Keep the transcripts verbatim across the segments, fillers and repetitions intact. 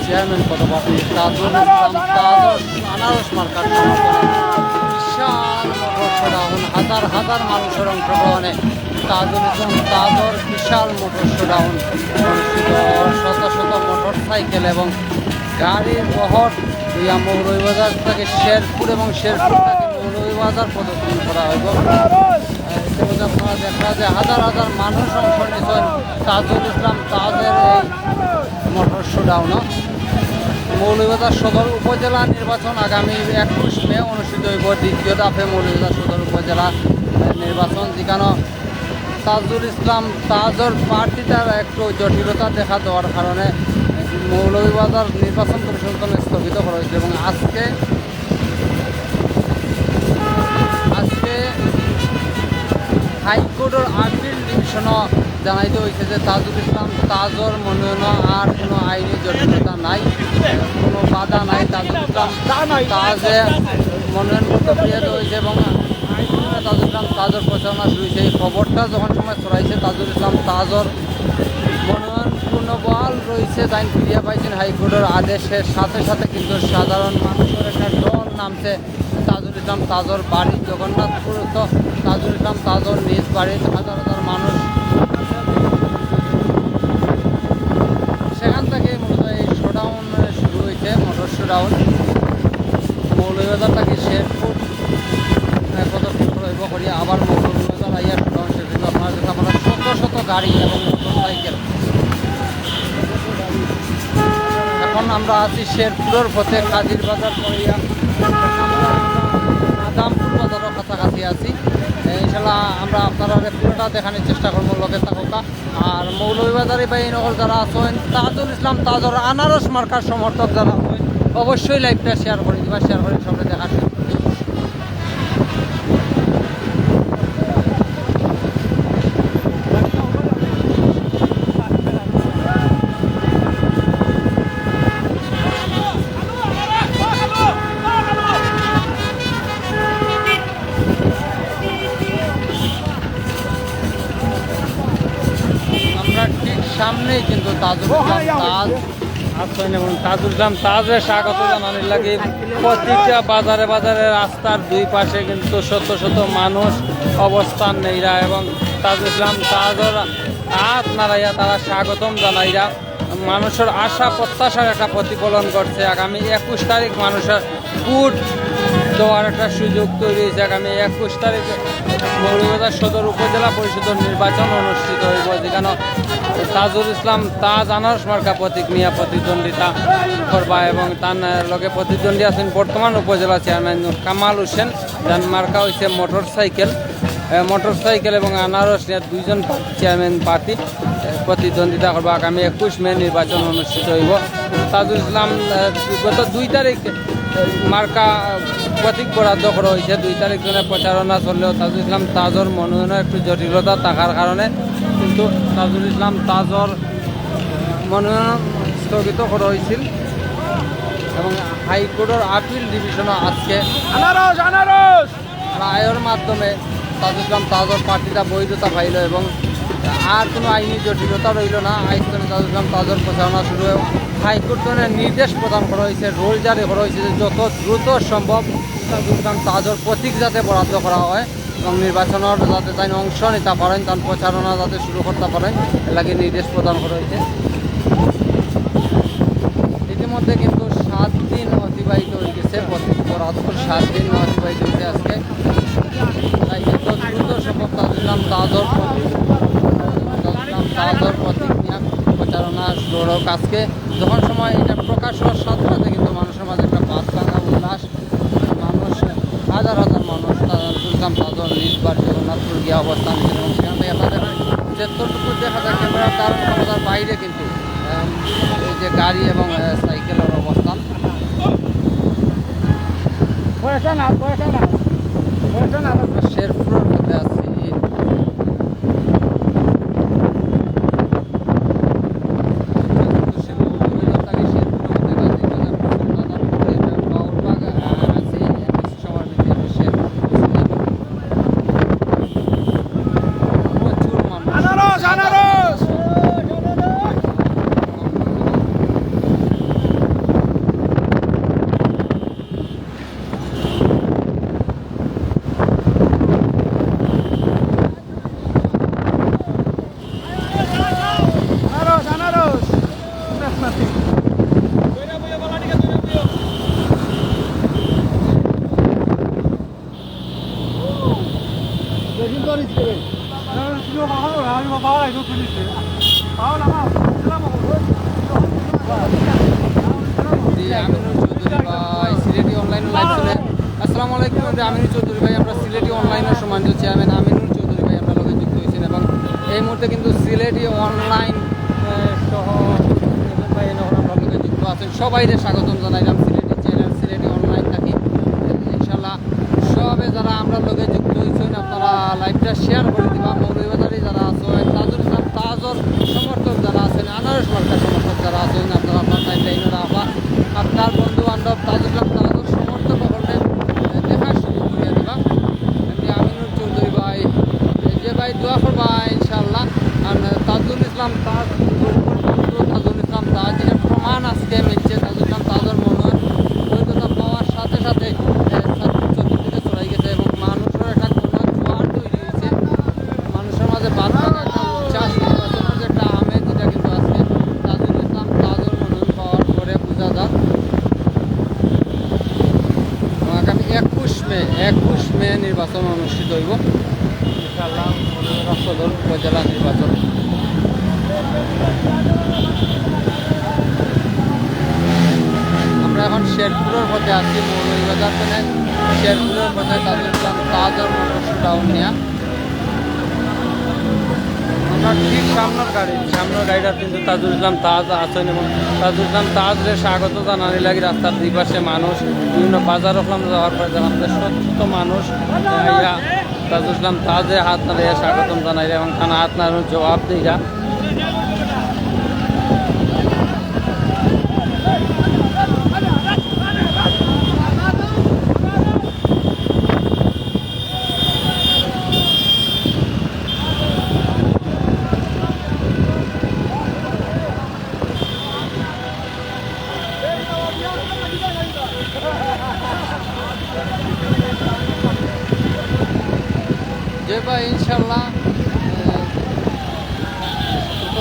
চেয়ারম্যান পদপ্রার্থী তাজুল ইসলাম তাজর আনারস মার্কার সমর্থনে বিশাল মোটর শোডাউন, হাজার হাজার মানুষের অংশগ্রহণে তাজুল ইসলাম তাজর বিশাল মোটর শোডাউন অনুষ্ঠিত। শত শত মোটর সাইকেল এবং গাড়ির বহর লইয়া মৌলভীবাজার থেকে শেরপুর এবং শেরপুর থেকে মৌলভীবাজার প্রদক্ষিণ করা হইব। আহ, ইতিমধ্যে আপনারা দেখরা যে হাজার হাজার মানুষ অংশ নিয়েছেন তাজুল ইসলাম তাজের এই মোটর শোডাউনও। মৌলভীবাজার সদর উপজেলা নির্বাচন আগামী একুশ মে অনুষ্ঠিত হইব। দ্বিতীয় ধাপে মৌলভীবাজার সদর উপজেলা, আহ, নির্বাচন, যেখানে তাজুল ইসলাম তাজর প্রার্থিতার একটু জটিলতা দেখা দেওয়ার কারণে মৌলভীবাজার নির্বাচন কমিশন থেকে স্থগিত করা হয়েছে এবং আজকে, আজকে হাইকোর্টের আপিল ডিভিশনও জানাইতে হয়েছে যে তাজুল ইসলাম তাজর মনোনয়ন আর কোনো আইনি জটিলতা নাই, কোনো বাধা নাই। তাজুল ইসলাম তাজে মনোনয়নপত্র ফিরিয়ে দেওয়া হয়েছে এবং আইন অনুযায়ী তাজুল ইসলাম তাজর প্রচারণা শুরু হয়েছে। এই খবরটা যখন সময় ছড়াইছে, তাজুল ইসলাম তাজর মনোনয়ন পূর্ণ বহাল রয়েছে, তাইন ফিরিয়া পাইছেন হাইকোর্টের আদেশের সাথে সাথে কিন্তু সাধারণ মানুষের একটা ঢল নামছে তাজুল ইসলাম তাজর বাড়ি জগন্নাথপুর, তো তাজুল ইসলাম তাজর নিজ বাড়িত হাজার হাজার মানুষ। সেখান থেকে মূলত এই শোডাউন শুরু হয়েছে, মোটর শোডাউন। মৌলভীবাজার থেকে শেরপুর, আহ, কত কিলোমিটার হইব করি, আবার মৌলভীবাজার আইয়া শোডাউন শেষ হইব। আপনারা দেখতে পাচ্ছেন শত শত গাড়ি এবং মোটর সাইকেল। এখন আমরা আছি শেরপুরের পথে কাজির বাজার পড়িয়া, আদামপুর বাজারের কাছাকাছি আছি। এ, ইনশাল্লাহ আমরা আপনারা পুরোটা দেখানোর চেষ্টা করবো, লগে থাকুকা। আর মৌলভীবাজারি ভাই নগর যারা আছেন, তাজুল ইসলাম তাজর আনারস মার্কার সমর্থক যারা আছেন, অবশ্যই লাইভটা শেয়ার করে দিবা, শেয়ার করে সবাই দেখার চেষ্টা করবা। আমরা ঠিক সামনেই কিন্তু তাজুল ইসলাম তাজ আছেন এবং তাজুল ইসলাম তাজরে স্বাগত জানানোর লাগি প্রতিটা বাজারে বাজারে রাস্তার দুই পাশে কিন্তু শত শত মানুষ অবস্থান নেইরা এবং তাজুল ইসলাম তাজর হাত নাড়াইয়া তারা স্বাগতম জানাইরা। মানুষের আশা প্রত্যাশার একটা প্রতিফলন ঘটছে। আগামী একুশ তারিখ মানুষের ভোট দেওয়ার একটা সুযোগ তৈরি হয়েছে। আগামী একুশ তারিখ মৌলভীবাজার সদর উপজেলা পরিষদের নির্বাচন অনুষ্ঠিত হইব, যেখানে তাজুল ইসলাম তাজ আনারস মার্কা প্রতীক নিয়ে প্রতিদ্বন্দ্বিতা করবা এবং তার লগে প্রতিদ্বন্দ্বী আছেন বর্তমান উপজেলা চেয়ারম্যান কামাল হোসেন, যার মার্কা হইছে মোটর সাইকেল। এ, মোটর সাইকেল এবং আনারস নিয়ে দুইজন চেয়ারম্যান প্রার্থী, এ, প্রতিদ্বন্দ্বিতা করবো। আগামী একুশ মে নির্বাচন অনুষ্ঠিত হইব। তাজুল ইসলাম, এ, গত দুই তারিখ, এ, মার্কা প্রতীক বরাদ্দ করা হয়েছে। দুই তারিখ জনে প্রচারণা চললেও তাজুল ইসলাম তাজর মনোনয়নের একটু জটিলতা থাকার কারণে কিন্তু তাজুল ইসলাম তাজর মনোনয়ন স্থগিত করা হয়েছিল এবং হাইকোর্টের আপিল ডিভিশনও আজকে আনারস, আনারস! রায়ের মাধ্যমে তাজুল ইসলাম তাজর প্রার্থিতা বৈধতা পাইল এবং আর কোনো আইনি জটিলতা রইল না। আইজ থেকে তাজুল ইসলাম তাজর প্রচারণা শুরু হয়। হাইকোর্ট থেকে নির্দেশ প্রদান করা হয়েছে, রুল জারি করা হয়েছে যে যত দ্রুত সম্ভব তাজুল ইসলাম তাজর প্রতীক যাতে বরাদ্দ করা হয় এবং নির্বাচনের যাতে তাইন অংশ নিতে পারেন, তার প্রচারণা যাতে শুরু করতে পারেন, এর লাগি নির্দেশ প্রদান করা হয়েছে। ইতিমধ্যে কিন্তু সাত দিন অতিবাহিত হয়ে গেছে, প্রতি বরাদ্দর সাত দিন অতিবাহিত হয়েছে আজকে। তাই যত দ্রুত সম্ভব তাজুল ইসলাম তাজর, তাজুল ইসলাম তাজর প্রতীক নিয়ে প্রচারণা শুরু হোক। আজকে যখন সময় এটা প্রকাশ হওয়ার সাথে সাথে কিন্তু মানুষের মাঝে একটা বাদ ভাঙা উল্লাস, মানুষ হাজার হাজার মানুষ তাজুল ইসলাম তাজর নিজ বাড়ি জগন্নাথপুর গিয়া অবস্থান নিয়েছেন এবং সেখান থেকে তাদের যতটুকু দেখা যায় ক্যামেরার ধারণ ক্ষমতার বাইরে কিন্তু, আহ, এই যে গাড়ি এবং, আহ, সাইকেলের অবস্থান। পয়সা না, পয়সা না, পয়সা না। শেরপুরের মধ্যে আছি। প্রচুর মানুষ। আনারস, আনারস! জি, আমিনুর চৌধুরী ভাই, সিলেটি অনলাইন লাইভ শুনে। আসসালামু আলাইকুম, আমি আমিনুর চৌধুরী ভাই, আমরা সিলেটি অনলাইনের সম্মানিত চেয়ারম্যান আমিনুর চৌধুরী ভাই আপনার লগে যুক্ত হয়েছেন এবং এই মুহূর্তে কিন্তু সিলেটি অনলাইন, আহ, সহ ভাই এখন আপনার লগে যুক্ত আছেন। সবাইকে স্বাগতম জানাইলাম সিলেটি চ্যানেল সিলেটি অনলাইন থাকি। ইনশাল্লাহ সবে যারা আমরা লগে যুক্ত হয়েছেন, আপনারা লাইভটা শেয়ার করে দিবা। মৌলভীবাজারে যারা আছেন, তাজুল ইসলাম তাজর সমর্থক যারা আছেন, আনারস মার্কা সমর্থক যারা আছেন, আপনারা আপনার টাইম লাইনে রাখবা। আপনার বন্ধু বান্ধব তাজুল ইসলাম তাজর সমর্থক হলে দেখার সুযোগ করে দিবা। এমনি আমিনুর চৌধুরী ভাই, এই যে ভাই দোয়া করবা ইনশাআল্লাহ। আর তাজুল ইসলাম তাজ, তাজুল ইসলাম তাজ, এটা প্রমাণ আজকে মিলছে। তাজুল ইসলাম তাজর মনে হয় ওই কথা পাওয়ার সাথে সাথে, এ, চতুর্দিকে ছড়াই গেছে এবং মানুষের একটা কোনো জোয়ার তৈরি হয়েছে। মানুষের মাঝে বাদ ভাঙা একটা উচ্ছ্বাস, নির্বাচনের যে একটা আমেজ, এটা কিন্তু আজকে তাজুল ইসলাম তাজর মনোনয়ন পাওয়ার পরে বোঝা যায়। এবং আগামী একুশ মে, একুশ মে নির্বাচন অনুষ্ঠিত হইব ইনশাআল্লাহ, মৌলভীবাজার সদর উপজেলা নির্বাচন। আমরা এখন শেরপুরের পথে আছি, মৌলভীবাজার থেকে শেরপুরের পথে তাজুল ইসলাম তাজর মোটর শোডাউন নিয়ে। আমরা ঠিক সামনের গাড়ি, সামনের গাড়িটা কিন্তু তাজুল ইসলাম তাজ আছেন এবং তাজুল ইসলাম তাজরে স্বাগত জানানি লাগি রাস্তার দুই পাশে মানুষ, বিভিন্ন বাজার ওখানে যাওয়ার পরে দেখলাম যে শত শত মানুষ আইয়া তাজুল ইসলাম তাজে হাত নাড়িয়া স্বাগতম জানাইরা এবং তারা হাত নাড়ানোর জবাব দিরা। জি ভাই, ইনশাল্লাহ, আহ,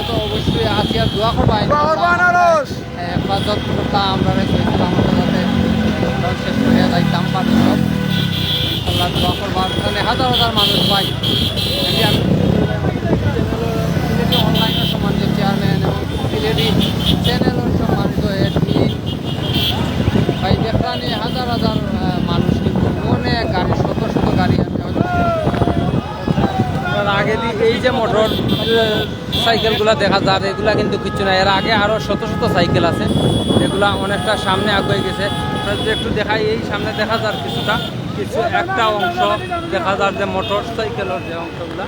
তো অবশ্যই আছি আর দোয়া করবা, ইনশাল্লাহ। আনারস। হেফাজত করতা আমরা রে কইছিলাম আমরা যাতে আমরা শেষ করিয়া যাইতাম পারি সব। আল্লাহ দোয়া করবা, মানে হাজার হাজার মানুষ ভাই। এই যে আমি সিলেটি অনলাইনের সম্মানিত চেয়ারম্যান এবং সিলেটি চ্যানেলের সম্মানিত অ্যাডমিন ভাই, দেখলাম এই হাজার হাজার, আহ, মানুষ কিন্তু অনেক গাড়ি, শত শত গাড়ি। আমি হয়তো আর আগে দি-, এই যে মোটর, আহ, সাইকেলগুলা দেখা যার, এগুলা কিন্তু কিচ্ছু নাই। এর আগে আরো শত শত সাইকেল আছে, যেগুলা অনেকটা সামনে আগুয়ে গেছে। আপনাদের একটু দেখাই, এই সামনে দেখা যার কিছুটা, কিছু একটা অংশ দেখা যার যে মোটর সাইকেলের যে অংশগুলা।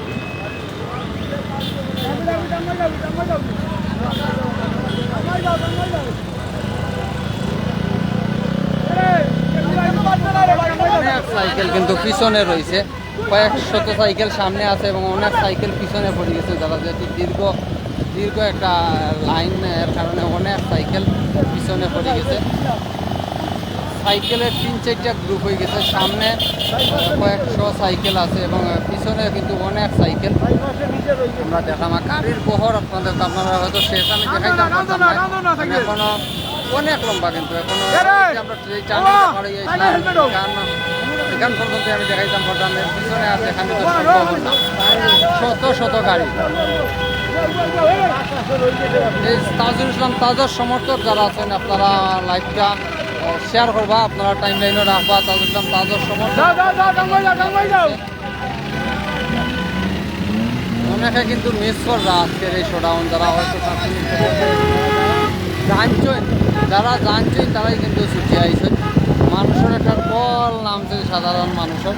অনেক সাইকেল কিন্তু পিছনে রইছে। কয়েক শত সাইকেল সামনে আছে এবং অনেক সাইকেল পিছনে পড়ি গেছে, যারা যেহেতু দীর্ঘ, দীর্ঘ একটা লাইন, এর কারণে অনেক সাইকেল পিছনে পড়ি গেছে। সাইকেলের তিন চাইরটা গ্রুপ অই গেছে, সামনে কয়েকশো সাইকেল আছে এবং পিছনে কিন্তু অনেক সাইকেল। আমরা দেখলাম, আর গাড়ির বহর আপনাদের, আপনারা হয়তো শেষ আমি দেখাইতাম পারতাম না। এখনো অনেক লম্বা কিন্তু, এখনো এই যে আমরা এই টার্নিংটা পার হয়ে গেছিলাম, এখান, এখান পর্যন্ত আমি দেখাইতাম পারতাম, এর পিছনে আর দেখানো তো সম্ভব না। শত শত গাড়ি। এই তাজুল ইসলাম তাজর সমর্থক যারা আছেন, আপনারা লাইভটা, আহ, শেয়ার করবা, আপনারা টাইম লাইনে রাখবা। তাজুল ইসলাম তাজর সমর্থক অনেকে কিন্তু মিস কররা আজকের এই শোডাউন, যারা হয়তো জানছেন, যারা জানছেন তারাই কিন্তু ছুটি আইছেন। মানুষের একটা ঢল নামছে সাধারণ মানুষের।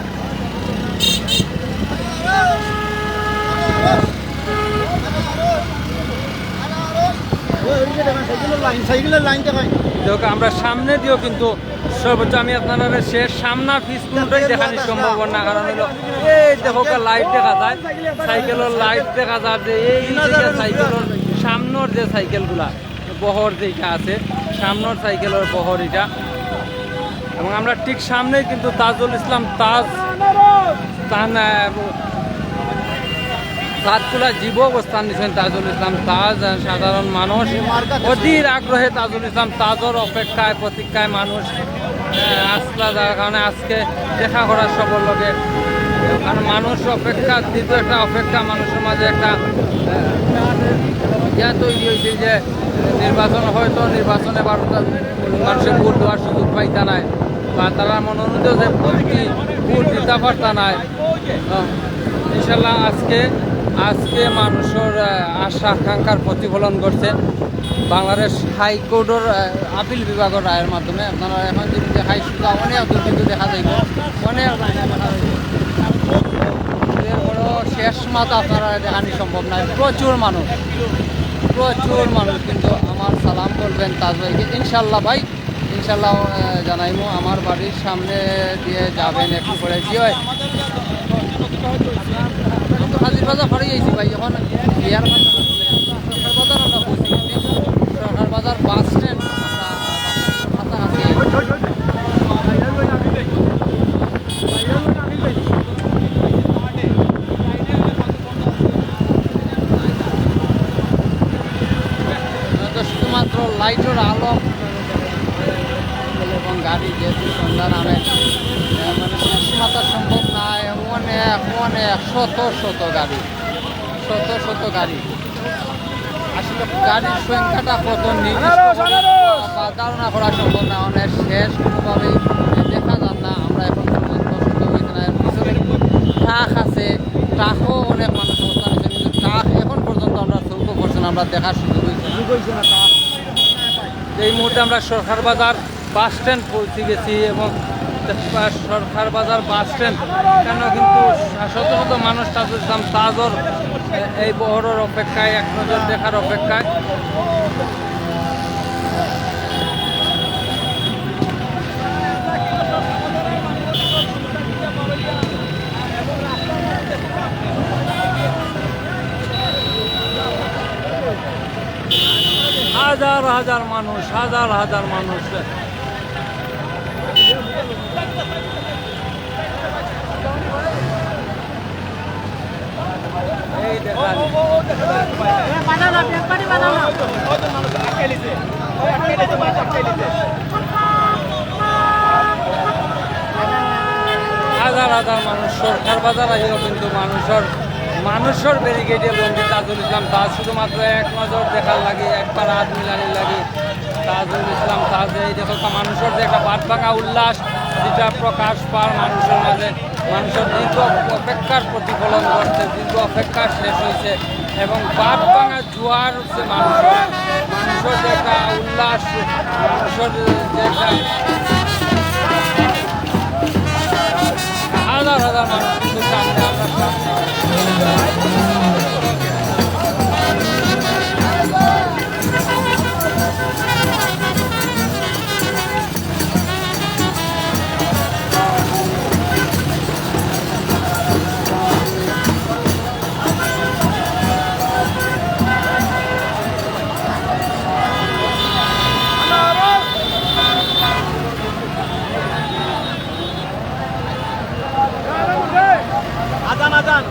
সাইকেলের লাইন, সাইকেলের লাইন দেখাই। দেখো, আমরা সামনে দিয়েও কিন্তু সর্বোচ্চ আমি আপনারা শেষ সামনা পিস কোনোটাই দেখানি সম্ভব না, কারণ হলো এই দেখো লাইট দেখা যায়, সাইকেলের লাইট দেখা যায় যে এই যে সাইকেলের সামনের যে সাইকেলগুলা বহর যেটা আছে, সামনের সাইকেলের বহর এটা। এবং আমরা ঠিক সামনেই কিন্তু তাজুল ইসলাম তাজ, তান, আহ, সাতকুলা জীব অবস্থান নিছেন তাজুল ইসলাম তাজ, আহ, সাধারণ মানুষ অধীর আগ্রহে তাজুল ইসলাম তাজর অপেক্ষায় প্রতীক্ষায় মানুষ। আহ, আসলা, যার কারণে আজকে দেখা করার সবর লগে, কারণ মানুষ অপেক্ষা, দীর্ঘ একটা অপেক্ষা, মানুষের মাঝে একটা, আহ, ইয়া তৈরি হয়েছে যে নির্বাচন, হয়তো নির্বাচনে এবার মানুষের ভোট দেওয়ার সুযোগ পাইতা নাই, বা তারা মনোনীত যে ভোট দি-, ভোট দিতে পারতা নাই। আহ, ইনশাল্লাহ আজকে, আজকে মানুষের, আহ, আশা আকাঙ্ক্ষার প্রতিফলন ঘটছে বাংলাদেশ হাইকোর্টের, আহ, আপিল বিভাগের রায়ের মাধ্যমে। আপনারা এখন যদি দেখাই, শুধু অনেক দূর কিন্তু দেখা যাইব, অনেক দূর দেখা যাইব। এরপরেও শেষ মাথা আপনারা দেখানি সম্ভব নয়, প্রচুর মানুষ, প্রচুর মানুষ। কিন্তু আমার সালাম বলবেন তাজ ভাইকে, ইনশাল্লাহ ভাই, ইনশাল্লাহ, আহ, জানাইমু। আমার বাড়ির সামনে দিয়ে যাবেন একটু পরে। জি ভাই, আমি তো হাজির বাজার পরে গেছি ভাই, এখন বিয়ার বাজার, সরকার বাজার আমরা পৌঁছে গেছি। সরকার বাজার বাস স্ট্যান্ড, আমরা বাস স্ট্যান্ডের কাছাকাছি। তো শুধুমাত্র লাইটের আলো এবং গাড়ি যেহেতু সন্ধ্যা নামে, আহ, মানে শেষ মাথা সম্ভব নয়, অনেক অনেক শত শত গাড়ি, শত শত গাড়ি। আসলে গাড়ির সংখ্যাটা কত নির্দিষ্ট করে বা ধারণা করা সম্ভব না, অনেক শেষ কোনোভাবেই দেখা যার না। আমরা এখন পর্যন্ত শুধু ওই যে পিছনে ট্রাক আছে, ট্রাকও অনেক মানুষ অবস্থান আছে, কিন্তু ট্রাক এখন পর্যন্ত আমরা চোখও পড়ছে না, আমরা দেখার সুযোগ হয়েছে না। এই মুহূর্তে আমরা সরকার বাজার বাস স্ট্যান্ড পৌঁছে গেছি এবং সরকার বাজার বাস স্ট্যান্ড, এখানে কিন্তু শত শত মানুষ তাজুল ইসলাম তাজর এই বহরের অপেক্ষায়, এক নজর দেখার অপেক্ষায়। হাজার হাজার মানুষ, হাজার হাজার মানুষ। এই দেখেন। হাজার হাজার মানুষ সরকার বাজার আইও, কিন্তু মানুষের, মানুষের ব্যারিকেডে বন্দী তাজুল ইসলাম তাজ। শুধুমাত্র এক নজর দেখার লাগি, একবার হাত মিলানির লাগি তাজুল ইসলাম তাজ। এই দেখো, মানুষের যে একটা বাট ভাঙা উল্লাস, যেটা প্রকাশ পার মানুষের মাঝে, মানুষের দীর্ঘ অপেক্ষার প্রতিফলন ঘটছে, দীর্ঘ অপেক্ষা শেষ হয়েছে এবং বাট ভাঙা জোয়ার উঠছে মানুষের, মানুষের যে একটা উল্লাস, মানুষের যে একটা হাজার হাজার মানুষ কিন্তু সামনে আমরা আজান, আজান।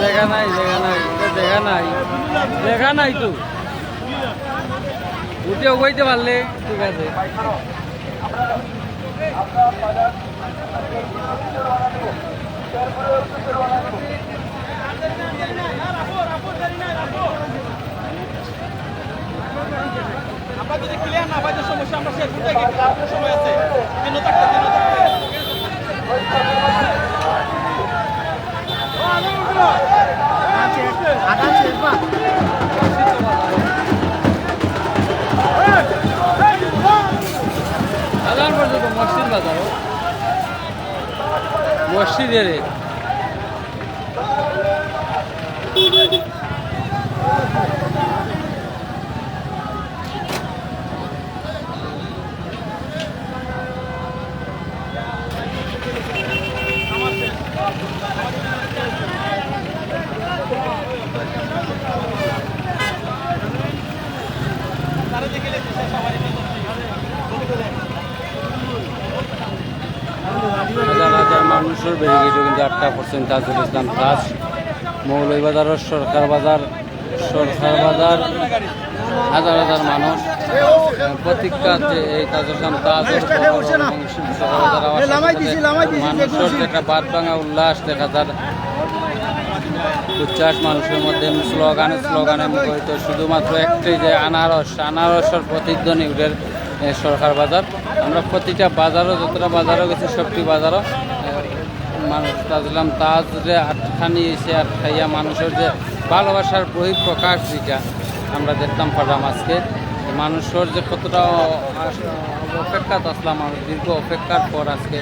জাগা নাই, জাগা নাই, জাগা নাই, জাগা নাই তো। উঠে উবাইতে পারলে ঠিক আছে। আমরা যদি ক্লিয়ার না পাই, তো সমস্যা, আমরা শেষ পর্যন্ত এগিয়ে গেলাম, সময় আছে। দিনও থাকতে, দিনও থাকতে। আদান পর্যন্ত মসজিদ বাজার, মসজিদের। হাজার হাজার মানুষর ব্যারিকেডও কিন্তু আটকা পড়ছেন তাজুল ইসলাম তাজ। মৌলভীবাজারর সরকার বাজার, সরকার বাজার, হাজার হাজার মানুষ, আহ, প্রতীক্ষাতে এই তাজুল ইসলাম তাজ এবং সরকার বাজার আওয়ার সাথে সাথে মানুষর যে একটা বাদ ভাঙা উল্লাস দেখা যার। উচ্ছ্বাস মানুষর মধ্যে, স্লোগানে স্লোগানে মুখরিত, শুধুমাত্র একটাই যে আনারস, আনারসর প্রতিধ্বনি উঠের, এ, সরকার বাজার। আমরা প্রতিটা বাজারও, যতটা বাজারও গেছি, সবটি বাজারও, এ, মানুষ তাজুল ইসলাম তাজরে আটকানি এসে আটকাইয়া মানুষর যে ভালোবাসার বহিঃপ্রকাশ যেটা আমরা দেখতাম পারলাম আজকে। মানুষর যে কতটা অ-, আস-, অপেক্ষাত আসলাম, আমরা দীর্ঘ অপেক্ষার পর আজকে।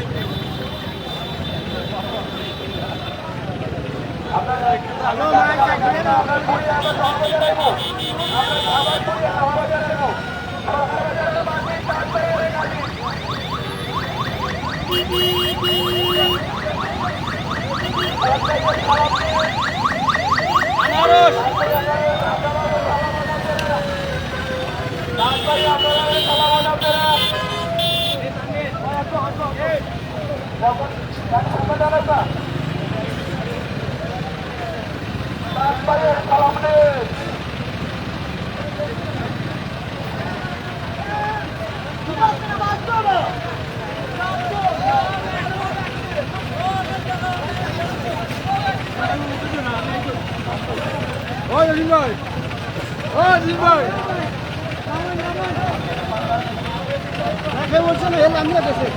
ওই অনিল ভাই, ওই অনিল ভাই, তাকে বলছে না, এর লামিয়া দেশে।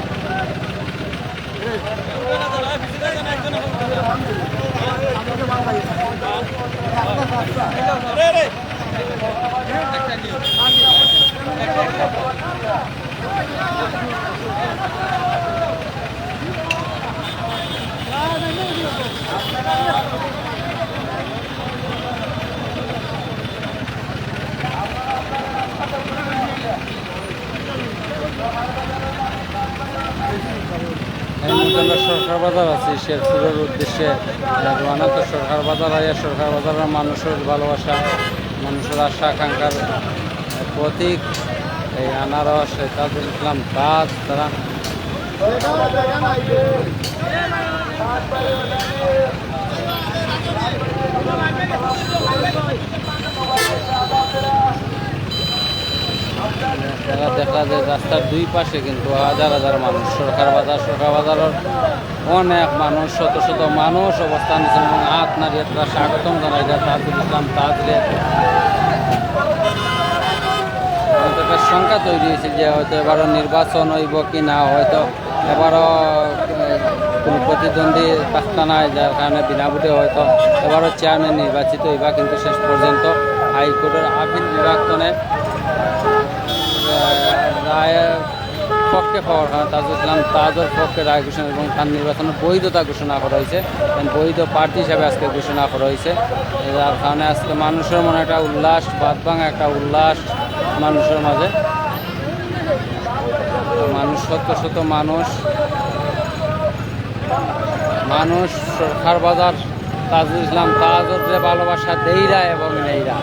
এই মুহূর্তে আমরা সরকার বাজার আছি, শেরপুরের উদ্দেশ্যে রওনা। তো সরকার বাজার আইয়া সরকার বাজারর মানুষর ভালোবাসা, মানুষর আশা আকাঙ্ক্ষার প্রতীক এই আনারস, এই তাজুল ইসলাম তাজ, তারা দেখা যায় রাস্তার দুই পাশে কিন্তু হাজার হাজার মানুষ। সরকার বাজার, সরকার বাজারর অনেক মানুষ, শত শত মানুষ অবস্থান নিয়েছেন এবং হাত নাড়িয়ে তারা স্বাগতম জানায় তাজুল ইসলাম তাজরে। একটা শঙ্কা তৈরি হয়েছে যে হয়তো এবারও নির্বাচন হইব কি না, হয়তো এবারও, এ, কোনো প্রতিদ্বন্দ্বী থাকতা নাই, যার কারণে বিনা ভোটে হয়তো এবারও চেয়ারম্যান নির্বাচিত হইবা। কিন্তু শেষ পর্যন্ত হাইকোর্টের আপিল বিভাগ তনে, এ, রায়ের পক্ষে পাওয়ার কারণে তাজুল ইসলাম তাজর পক্ষে রায় ঘোষণা এবং তার নির্বাচনের বৈধতা ঘোষণা করা হয়েছে এবং বৈধ প্রার্থী হিসাবে আজকে ঘোষণা করা হয়েছে। যার কারণে আজকে মানুষের মনে একটা উল্লাস, বাদ ভাঙা একটা উল্লাস মানুষের মাঝে। মানুষ, শত শত মানুষ, মানুষ সরকার বাজার তাজুল ইসলাম তাজর যে ভালোবাসা দেইরা এবং নেইরা।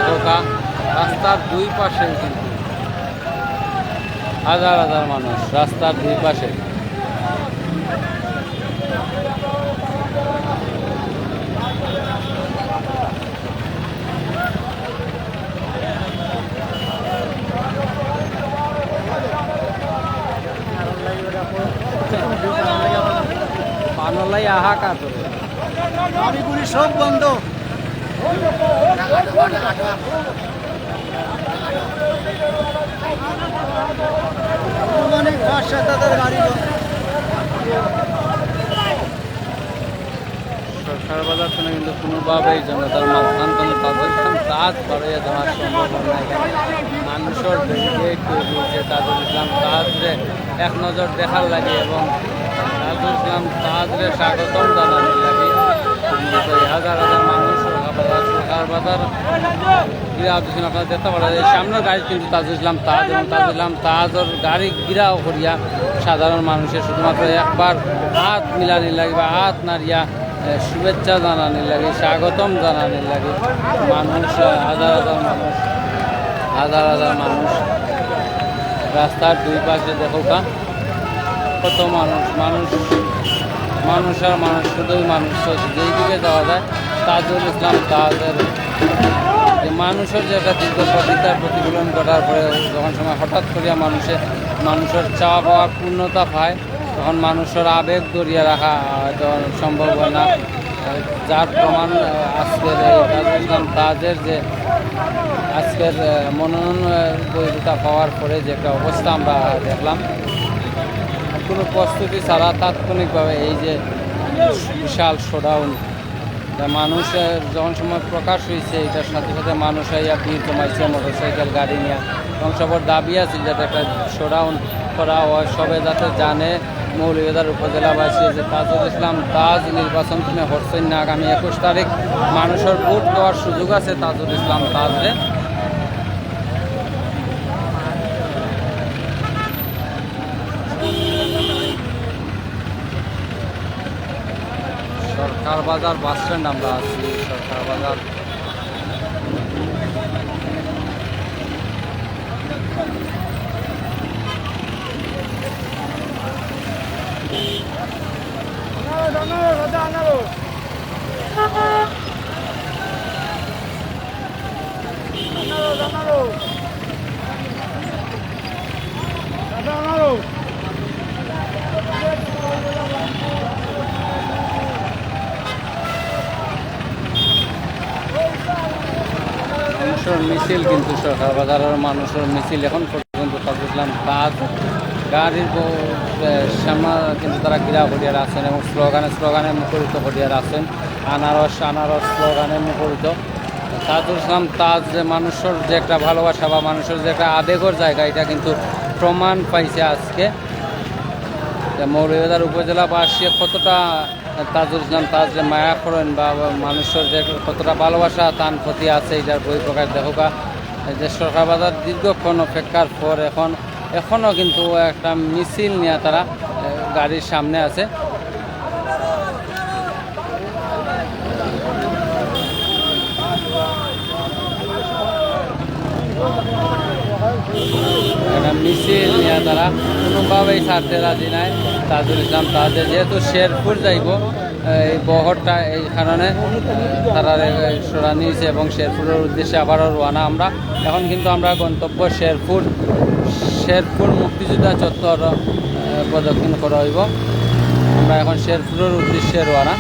সেটা রাস্তার দুই পাশে কিন্তু হাজার হাজার মানুষ রাস্তার দুই পাশে। ভাই, হাহাকার করে। গাড়িগুড়ি সব বন্ধ। আনুমানিক পাঁচ সাত হাজার গাড়ি বন্ধ। সরকার বাজার থাকি কিন্তু কোনোভাবেই জনতার মাঝখান থাকি তাজুল ইসলাম তাজ বারইয়া যাওয়া সম্ভব নায়। মানুষর ব্যারিকেড তৈরি অইছে তাজুল ইসলাম তাজরে এক নজর দেখার লাগি এবং তাজুল ইসলাম তাজরে স্বাগতম জানানির লাগি। তো এই হাজার হাজার মানুষ সরকার বাজার, সরকার বাজার ঘিরা অইছে। আপনারা দেখতা পাররা যে সামনের গাড়ি কিন্তু তাজুল ইসলাম তাজ এবং তাজুল ইসলাম তাজর গাড়ি ঘিরাও করিয়া সাধারণ মানুষে শুধুমাত্র একবার আত মিলানির লাগি বা আত নাড়িয়া, এ, শুভেচ্ছা জানানির লাগি, স্বাগতম জানানির লাগি মানুষ, এ, হাজার হাজার মানুষ, হাজার হাজার মানুষ রাস্তার দুই পাশে দেখউক্কা কত মানুষ, মানুষ, মানুষ আর মানুষ, শুধুই মানুষ। তো যেই দিকে যাওয়া যায়, তাজুল ইসলাম তাজর যে মানুষর যে একটা দীর্ঘ প্রতীক্ষার প্রতিফলন ঘটার পরে যখন সময় হঠাৎ করিয়া মানুষে, মানুষর চাওয়া পাওয়া পূর্ণতা পায়, তখন মানুষর আবেগ ধরিয়া রাখা হয়তো সম্ভব হয় না। যার প্রমাণ, আহ, আজকের এই তাজুল ইসলাম তাজের যে আজকের, আহ, মনোনয়ন, আহ, বৈধতা পাওয়ার পরে যে একটা অবস্থা আমরা দেখলাম, কোনো প্রস্তুতি ছাড়া তাৎক্ষণিকভাবে এই যে বিশাল শোডাউন, তা মানুষ, আহ, যখন সময় প্রকাশ হইছে, এটার সাথে সাথে মানুষ আইয়া ভিড় জমাইছে মোটরসাইকেল গাড়ি নিয়া, এবং সবার দাবি আছিল যাতে একটা শোডাউন করা হয়, সবে যাতে জানে মৌলভীবাজার উপজেলাবাসী যে তাজুল ইসলাম তাজ নির্বাচন কোনো হরছইন না। আগামী একুশ তারিখ মানুষর ভোট দেওয়ার সুযোগ আছে তাজুল ইসলাম তাজরে। সরকার বাজার বাস স্ট্যান্ড আমরা আছি, সরকার বাজার। মানুষর মিছিল কিন্তু সরকার বাজারর মানুষর মিছিল এখন পর্যন্ত তাজুল ইসলাম তাজ গাড়ির ব-, এ, সামনে কিন্তু তারা ঘিরা করিয়া আছেন এবং স্লোগানে স্লোগানে মুখরিত করিয়া আছেন। আনারস, আনারস স্লোগানে মুখরিত। তাজুল ইসলাম তাজ যে মানুষর যে একটা ভালোবাসা বা মানুষর যে একটা আবেগর জায়গা, এটা কিন্তু প্রমাণ পাইছে আজকে। তা মৌলভীবাজার উপজেলাবাসী কতটা তাজুল ইসলাম তাজরে মায়া করেন বা মানুষর যে কতটা ভালোবাসা তান প্রতি আছে, এটার বহিঃপ্রকাশ দেখউক্কা। এই যে সরকার বাজার দীর্ঘক্ষণ অপেক্ষার পর এখন, এখনো কিন্তু একটা মিছিল নিয়ে তারা, এ, গাড়ির সামনে আছে। একটা মিছিল নিয়ে তারা কোনোভাবেই ছাড়তে রাজি নাই। তাজুল ইসলাম তাজরে যেহেতু শেরপুর যাইব, এই বহরটা, এই কারণে, আহ, তারা সরানি হয়েছে এবং শেরপুরের উদ্দেশ্যে আবারও রওনা আমরা। এখন কিন্তু আমরা গন্তব্য শেরপুর, শেরপুর মুক্তিযোদ্ধা চত্বর, আহ, প্রদক্ষিণ করা হইব। আমরা এখন শেরপুরের উদ্দেশ্যে রওনা।